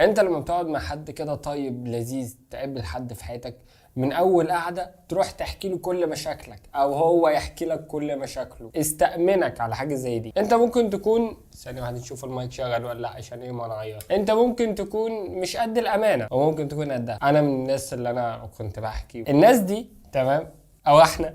انت لما بتقعد مع حد كده طيب لذيذ، تقابل حد في حياتك من اول قعدة تروح تحكي له كل مشاكلك او هو يحكي لك كل مشاكله، استأمنك على حاجة زي دي. انت ممكن تكون، ثانية واحدة نشوف المايك شغال ولا لا عشان ايه ما نعيط. انت ممكن تكون مش قد الامانة وممكن تكون قدها. انا من الناس اللي انا كنت بحكي الناس دي، تمام، او احنا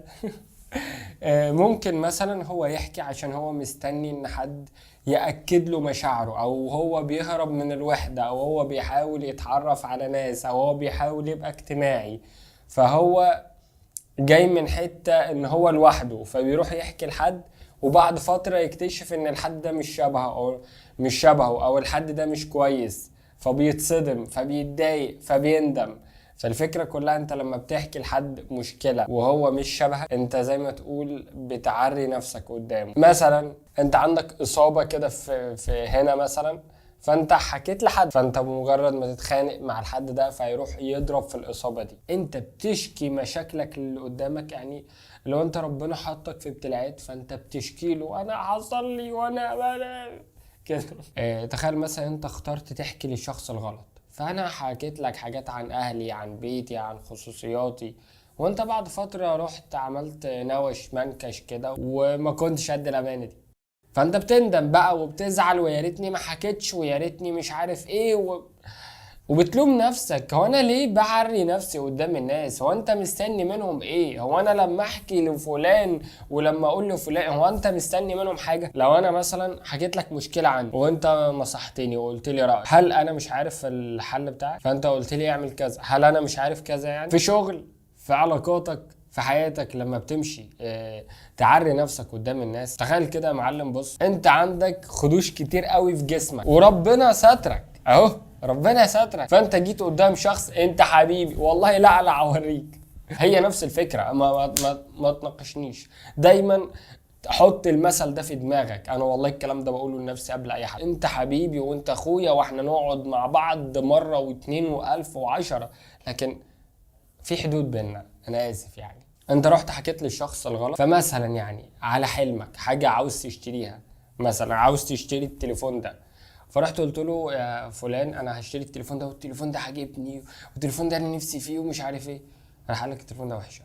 ممكن مثلا هو يحكي عشان هو مستني ان حد يأكد له مشاعره، او هو بيهرب من الوحدة، او هو بيحاول يتعرف على ناس، او هو بيحاول يبقى اجتماعي، فهو جاي من حتة ان هو لوحده، فبيروح يحكي لحد، وبعد فترة يكتشف ان الحد ده مش شبهه او مش شبهه او الحد ده مش كويس، فبيتصدم، فبيتضايق، فبيندم. فالفكرة كلها انت لما بتحكي لحد مشكلة وهو مش شبهك، انت زي ما تقول بتعري نفسك قدامه. مثلا انت عندك اصابة كده في هنا مثلا، فانت حكيت لحد، فانت بمجرد ما تتخانق مع الحد ده فيروح يضرب في الاصابة دي. انت بتشكي مشاكلك اللي قدامك، يعني لو انت ربنا حطك في ابتلاءات فانت بتشكي له، انا حصل لي وانا كده. تخيل مثلا انت اخترت تحكي للشخص الغلط، فانا حكيت لك حاجات عن اهلي، عن بيتي، عن خصوصياتي، وانت بعد فترة رحت عملت نوش منكش كده وما كنتش قد الامانة دي، فانت بتندم بقى وبتزعل، ويا ريتني ما حكيتش، ويا ريتني مش عارف ايه وبتلوم نفسك. هو انا ليه بعري نفسي قدام الناس؟ هو انت مستني منهم ايه؟ هو انا لما احكي لفلان ولما اقول لفلان، هو انت مستني منهم حاجة؟ لو انا مثلا حكيت لك مشكلة عندي وانت نصحتني وقلت لي رايك، هل انا مش عارف الحل بتاعك؟ فانت قلت لي اعمل كذا، هل انا مش عارف كذا؟ يعني في شغل، في علاقاتك، في حياتك، لما بتمشي تعري نفسك قدام الناس. تخيل كده يا معلم، بص انت عندك خدوش كتير قوي في جسمك وربنا سترك اهو، ربنا سترك، فانت جيت قدام شخص انت حبيبي والله لا لا اوريك. هي نفس الفكرة، ما تناقشنيش، دايما حط المثل ده في دماغك. انا والله الكلام ده بقوله لنفسي قبل اي حد، انت حبيبي وانت اخويا واحنا نقعد مع بعض مرة واتنين والف وعشرة، لكن في حدود بيننا، انا اسف يعني. انت رحت حكيت للشخص الغلط، فمثلا يعني على حلمك حاجة عاوز تشتريها، مثلا عاوز تشتري التليفون ده، فرحت قلت له يا فلان انا هشتري التليفون ده، والتليفون ده عاجبني، والتليفون ده انا نفسي فيه ومش عارف ايه، راح قال لك التليفون ده وحش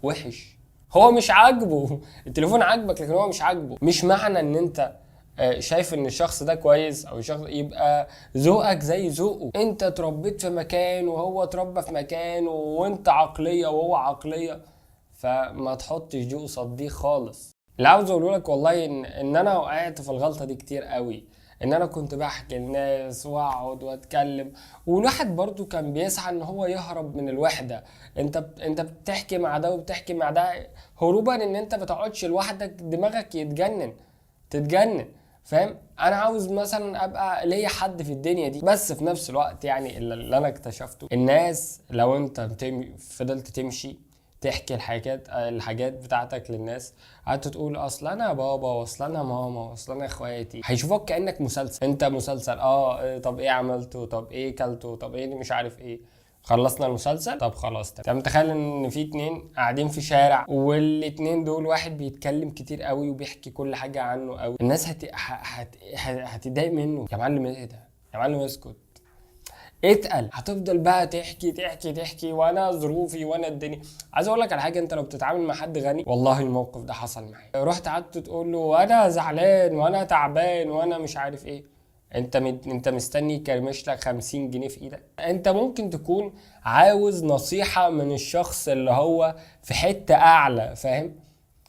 وحش، هو مش عاجبه التليفون عاجبك لكن هو مش عاجبه. مش معنى ان انت شايف ان الشخص ده كويس او شخص يبقى ذوقك زي ذوقه. انت اتربيت في مكان وهو اتربى في مكان، وانت عقلية وهو عقلية، فما تحطش دي قصاد دي خالص. اللي عاوز اقوله لك والله ان انا وقعت في الغلطة دي كتير قوي، ان انا كنت بحكي للناس واقعد واتكلم، والواحد برضو كان بيسعى ان هو يهرب من الوحدة. انت بتحكي مع ده وبتحكي مع ده هروبا ان انت بتقعدش لوحدك، دماغك تتجنن، فاهم؟ انا عاوز مثلا ابقى ليا حد في الدنيا دي، بس في نفس الوقت يعني اللي انا اكتشفته، الناس لو انت فضلت تمشي تحكي الحاجات بتاعتك للناس، قعدت تقول اصل انا بابا واصل انا ماما واصل انا اخواتي، هيشوفوك كانك مسلسل، انت مسلسل. طب ايه عملته، طب ايه كلته، طب ايه مش عارف ايه، خلصنا المسلسل، طب خلاص تمام. طب تخيل ان في اتنين قاعدين في شارع، والاتنين دول واحد بيتكلم كتير قوي وبيحكي كل حاجة عنه قوي، الناس هتتضايق منه. يا معلم ايه ده، يا معلم اسكت، اتقل. هتفضل بقى تحكي تحكي تحكي، وانا ظروفي وانا الدنيا. عايز اقول لك على حاجة، انت لو بتتعامل مع حد غني، والله الموقف ده حصل معايا، رحت قعدت تقول له وانا زعلان وانا تعبان وانا مش عارف ايه، انت مستني يكرمش لك 50 جنيه في ايدك. انت ممكن تكون عاوز نصيحة من الشخص اللي هو في حتة اعلى، فاهم؟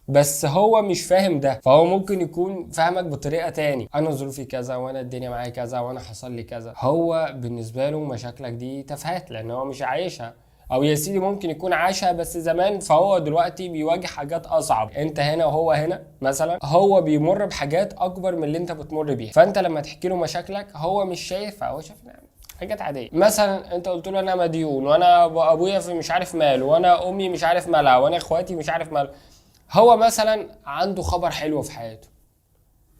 بس هو مش فاهم ده، فهو ممكن يكون فاهمك بطريقة تاني، انا ظروفي كذا وانا الدنيا معايا كذا وانا حصل لي كذا. هو بالنسبة له مشاكلك دي تفاهات لان هو مش عايشها، او يا سيدي ممكن يكون عاشها بس زمان، فهو دلوقتي بيواجه حاجات اصعب. انت هنا وهو هنا مثلا، هو بيمر بحاجات اكبر من اللي انت بتمر بيها، فانت لما تحكي له مشاكلك هو مش شايفها، هو شايف حاجات عادية. مثلا انت قلت له انا مديون وانا ابويا في مش عارف ماله وانا امي مش عارف مالها وانا اخواتي مش عارف ماله، هو مثلا عنده خبر حلو في حياته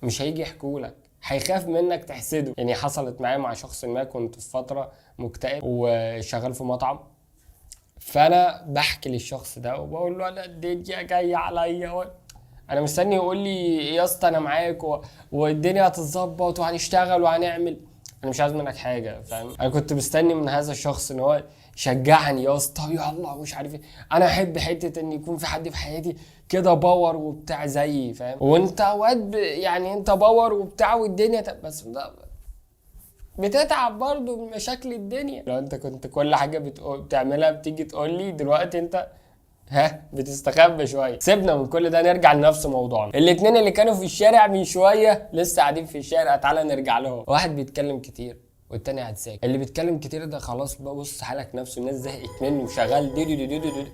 مش هيجي يحكولك، هيخاف منك تحسده. يعني حصلت معايا مع شخص ما، كنت في فترة مكتئب وشغال في مطعم، فأنا بحكي للشخص ده وبقول له أنا الدنيا جاية عليا، أنا مستني يقول لي يا اسطى أنا معاك والدنيا هتتظبط وهنشتغل وهنعمل. انا مش عايز منك حاجة، فاهم؟ انا كنت مستني من هذا الشخص ان هو شجعني يا اسطى يلا مش عارف ايه. انا احب حتة ان يكون في حد في حياتي كده power وبتاع زيي، فاهم؟ وانت اوقات يعني انت power وبتاع والدنيا بس ده بتتعب برضه من مشاكل الدنيا. لو انت كنت كل حاجة بتعملها بتيجي تقول لي، دلوقتي انت ها بتستخبى شوية. سيبنا من كل ده، نرجع لنفس موضوعنا. الاتنين اللي كانوا في الشارع من شوية لسه قاعدين في الشارع، تعالى نرجع لهم. واحد بيتكلم كتير والتاني قاعد ساكت. اللي بيتكلم كتير ده خلاص بقى بص حالك نفسه، الناس زهقت منه وشغال دي دي دي دي دي دي.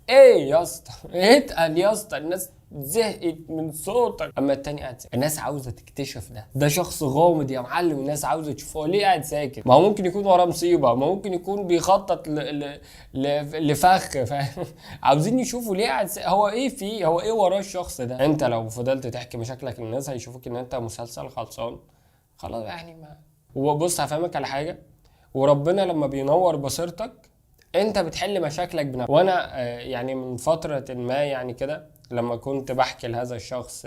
ايه يا اسطى؟ اتقل يا اسطى، الناس زهقت من صوتك. اما التاني قاعد ساكت، الناس عاوزه تكتشف ده شخص غامض يا معلم، الناس عاوزه تشوفه ليه قاعد ساكت. ما هو ممكن يكون وراه مصيبة، ما ممكن يكون بيخطط لفخ، فاهم؟ عاوزين يشوفوا ليه قاعد ساكت، هو ايه فيه، هو ايه وراه الشخص ده. انت لو فضلت تحكي مشاكلك للناس هيشوفوك ان انت مسلسل خلصان خلاص يعني. ما وبص هفهمك على حاجة، وربنا لما بينور بصيرتك انت بتحل مشاكلك بنفسك. وانا يعني من فترة ما يعني كده لما كنت بحكي لهذا الشخص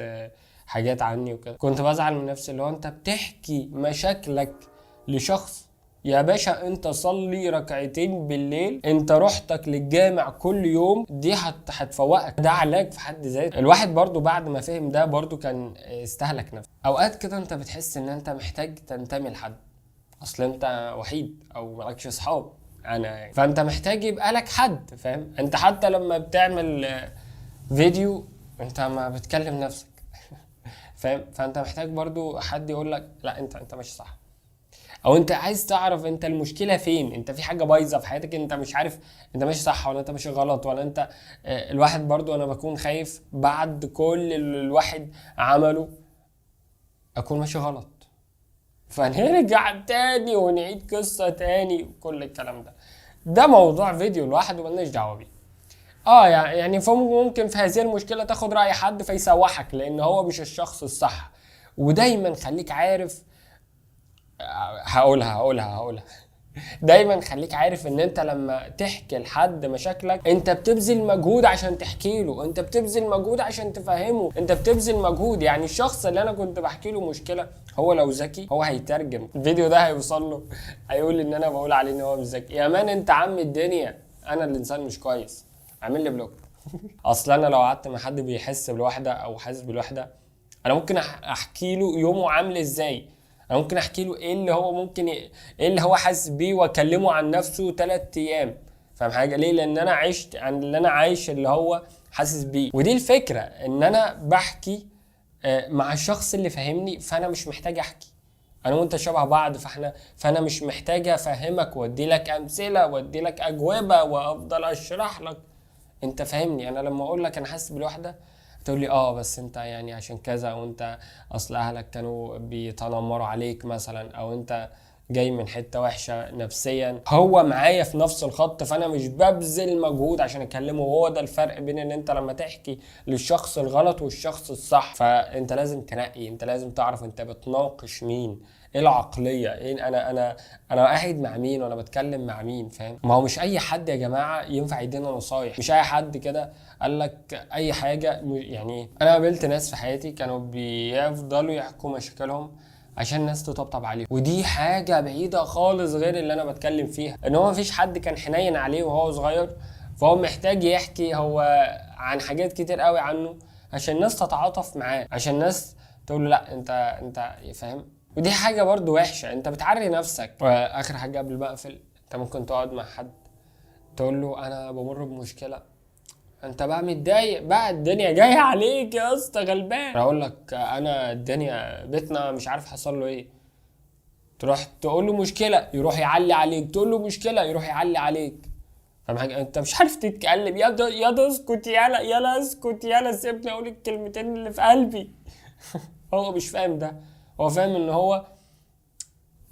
حاجات عني وكده، كنت بزعل من نفسي، اللي هو انت بتحكي مشاكلك لشخص يا باشا، انت صلي ركعتين بالليل، انت روحتك للجامع كل يوم دي هتفوقك، ده علاج في حد ذاته. الواحد برضو بعد ما فهم ده برضو كان استهلك نفسه. اوقات كده انت بتحس ان انت محتاج تنتمي لحد، اصل انت وحيد او مالكش اصحاب انا يعني، فانت محتاج يبقى لك حد، فاهم؟ انت حتى لما بتعمل فيديو انت ما بتكلم نفسك فاهم؟ فانت محتاج برضو حد يقول لك لا انت ماشي صح، او انت عايز تعرف انت المشكلة فين، انت في حاجة بايظة في حياتك انت مش عارف انت ماشي صح ولا انت ماشي غلط ولا انت الواحد برضو انا بكون خايف بعد كل اللي الواحد عمله اكون ماشي غلط، فنرجع تاني ونعيد قصة تاني وكل الكلام ده. ده موضوع فيديو لوحده مالناش دعوه بيه. يعني ممكن في هذه المشكلة تاخد راي حد فيسوحك لان هو مش الشخص الصح. ودايما خليك عارف، هقولها دايما خليك عارف ان انت لما تحكي لحد مشاكلك انت بتبذل مجهود عشان تحكي له، انت بتبذل مجهود عشان تفهمه، انت بتبذل مجهود. يعني الشخص اللي انا كنت بحكي له مشكلة هو لو ذكي هو هيترجم الفيديو ده، هيوصل له هيقول ان انا بقول عليه ان هو مش ذكي. يا man انت عم الدنيا، انا الانسان مش كويس، عامل لي block. اصل انا لو قعدت مع حد بيحس بالوحدة او حاسس بالوحدة انا ممكن احكي له يومه عامل ازاي، انا ممكن احكي له ايه اللي هو ممكن ايه اللي هو حاسس بيه واكلمه عن نفسه 3 ايام، فاهم حاجة؟ ليه؟ لان انا عشت عن اللي انا عايش اللي هو حاسس بيه. ودي الفكرة، ان انا بحكي مع الشخص اللي فاهمني، فانا مش محتاج احكي، انا وانت شبه بعض، فانا مش محتاج افهمك وادي لك امثلة وادي لك اجوبه وافضل اشرح لك، انت فاهمني. انا لما اقول لك انا حاسس بالوحدة تقول لي بس انت يعني عشان كذا، وانت اصل اهلك كانوا بيتنمروا عليك مثلا، او انت جاي من حتة وحشة نفسيا. هو معايا في نفس الخط، فانا مش ببذل مجهود عشان اكلمه. وهو ده الفرق بين ان انت لما تحكي للشخص الغلط والشخص الصح. فانت لازم تنقي، انت لازم تعرف انت بتناقش مين، ايه العقلية، ايه انا انا قاعد مع مين وانا بتكلم مع مين، فاهم؟ ما هو مش اي حد يا جماعة ينفع يدينا نصايح، مش اي حد كده قال لك اي حاجة. يعني انا قابلت ناس في حياتي كانوا بيفضلوا يحكوا مشاكلهم عشان الناس تطبطب عليهم، ودي حاجة بعيدة خالص غير اللي انا بتكلم فيها، ان هو مفيش حد كان حنين عليه وهو صغير، فهو محتاج يحكي هو عن حاجات كتير قوي عنه عشان الناس تتعاطف معاه، عشان الناس تقول له لا انت فاهم. ودي حاجة برضو وحشة، انت بتعري نفسك. واخر حاجة قبل ما اقفل، انت ممكن تقعد مع حد تقول له انا بمر بمشكلة، انت بقى متضايق بقى الدنيا جاية عليك يا اسطى غلبان، اقول لك انا الدنيا بيتنا مش عارف حصل له ايه، تروح تقول له مشكلة يروح يعلي عليك، تقول له مشكلة يروح يعلي عليك، فاهم حاجة؟ انت مش عارف تتكلم، يا اسكت، يلا اسكت، يلا سيبني اقول الكلمتين اللي في قلبي. هو مش فاهم ده، هو فاهم ان هو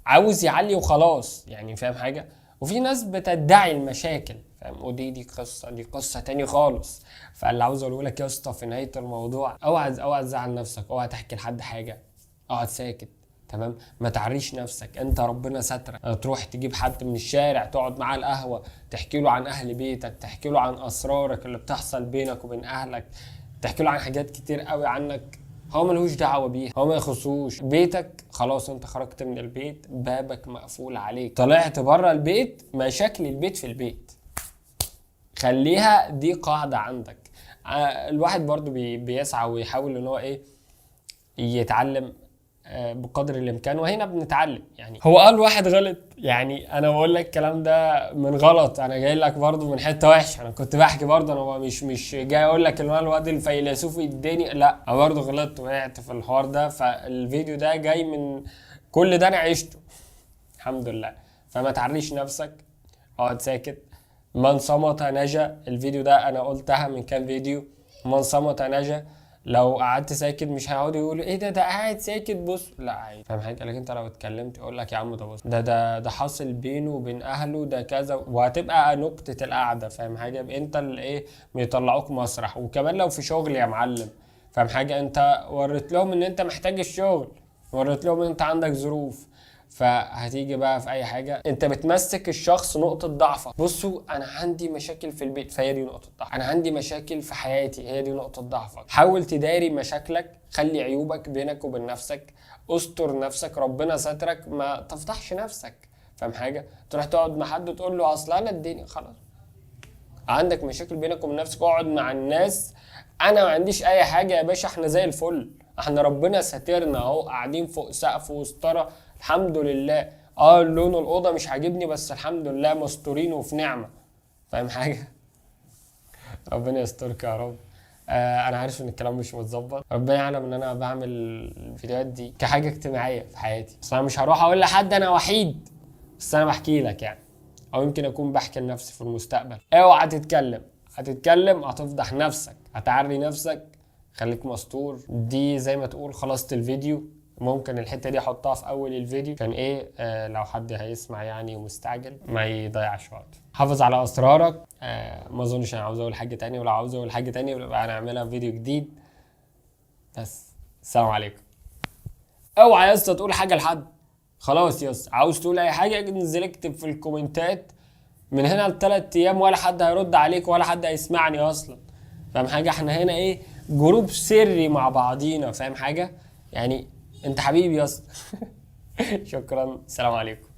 عاوز يعلي وخلاص يعني، فاهم حاجة؟ وفي ناس بتدعي المشاكل، فاهم؟ ودي دي قصة، دي قصة تاني خالص. فاللي عاوز اقوله لك يا اسطى في نهاية الموضوع، اوعى تزعل نفسك، اوعى تحكي لحد حاجة، اقعد ساكت، تمام؟ ما تعريش نفسك، انت ربنا سترك. تروح تجيب حد من الشارع تقعد معاه القهوة، تحكي له عن اهل بيتك، تحكي له عن اسرارك اللي بتحصل بينك وبين اهلك، تحكي له عن حاجات كتير قوي عنك. هو ملهوش دعوه بيها، هو ما يخصوش. بيتك خلاص، انت خرجت من البيت بابك مقفول عليك، طلعت بره البيت مشاكل البيت في البيت. خليها دي قاعدة عندك. الواحد برضو بيسعى ويحاول ان هو ايه يتعلم بقدر الامكان، وهنا بنتعلم. يعني هو قال واحد غلط، يعني انا بقول لك الكلام ده من غلط، انا جاي لك برضو من حتة وحشة، انا كنت بحكي برضو، انا مش جاي اقول لك ان انا الواد الفيلسوف الديني، لا انا برضو غلطت وقعت في الحوار ده. فالفيديو ده جاي من كل ده انا عشته الحمد لله. فما تعريش نفسك، اقعد ساكت. من صمت نجا، الفيديو ده انا قلتها من كام فيديو، من صمت نجا. لو قعدت ساكت مش هيقعدوا يقولوا ايه ده قاعد ساكت بص، لا عادي، فاهم حاجة؟ لكن انت لو اتكلمت يقول لك يا عم ده بص ده حاصل بينه وبين اهله ده كذا، وهتبقى نكتة القعدة، فاهم حاجة؟ انت اللي ايه بيطلعوك مسرح. وكمان لو في شغل يا معلم، فاهم حاجة؟ انت وريت لهم ان انت محتاج الشغل، وريت لهم ان انت عندك ظروف، فهتيجي بقى في اي حاجة انت بتمسك الشخص نقطة ضعفك. بصوا انا عندي مشاكل في البيت، فهي دي نقطة ضعف. انا عندي مشاكل في حياتي، هي دي نقطة ضعفك. حاول تداري مشاكلك، خلي عيوبك بينك وبين نفسك، استر نفسك، ربنا سترك، ما تفضحش نفسك، فاهم حاجة؟ تروح تقعد مع حد تقول له اصل انا الدنيا، خلاص عندك مشاكل بينك وبين نفسك، اقعد مع الناس انا ما عنديش اي حاجة يا باشا، احنا زي الفل، احنا ربنا ساترنا اهو، قاعدين فوق سقف وستاره الحمد لله. لون الاوضة مش عاجبني بس الحمد لله مستورين وفي نعمه، فاهم حاجة؟ ربنا يسترك يا رب. انا عارف ان الكلام مش متظبط، ربنا يعلم ان انا بعمل الفيديوهات دي كحاجة اجتماعية في حياتي، بس انا مش هروح اقول لحد انا وحيد، بس انا بحكي لك يعني، او يمكن اكون بحكي لنفسي في المستقبل. اوعى تتكلم، هتتكلم هتفضح نفسك، هتعري نفسك، خليك مستور. دي زي ما تقول خلصت الفيديو، ممكن الحتة دي احطها في اول الفيديو عشان ايه، لو حد هيسمع يعني ومستعجل ما يضيعش وقت. حافظ على اسرارك. ما اظنش انا عاوز اقول حاجة تانية، ولو عاوز اقول حاجة تانية يبقى هنعملها في فيديو جديد. بس السلام عليكم. اوعى يا اسطى تقول حاجة لحد، خلاص يا اسطى عاوز تقول اي حاجة انزل اكتب في الكومنتات من هنا لتلات ايام، ولا حد هيرد عليك ولا حد هيسمعني اصلا، فاهم حاجة؟ احنا هنا ايه، group سري مع بعضينا، فاهم حاجة؟ يعني انت حبيبي يا اسطى. شكرا، السلام عليكم.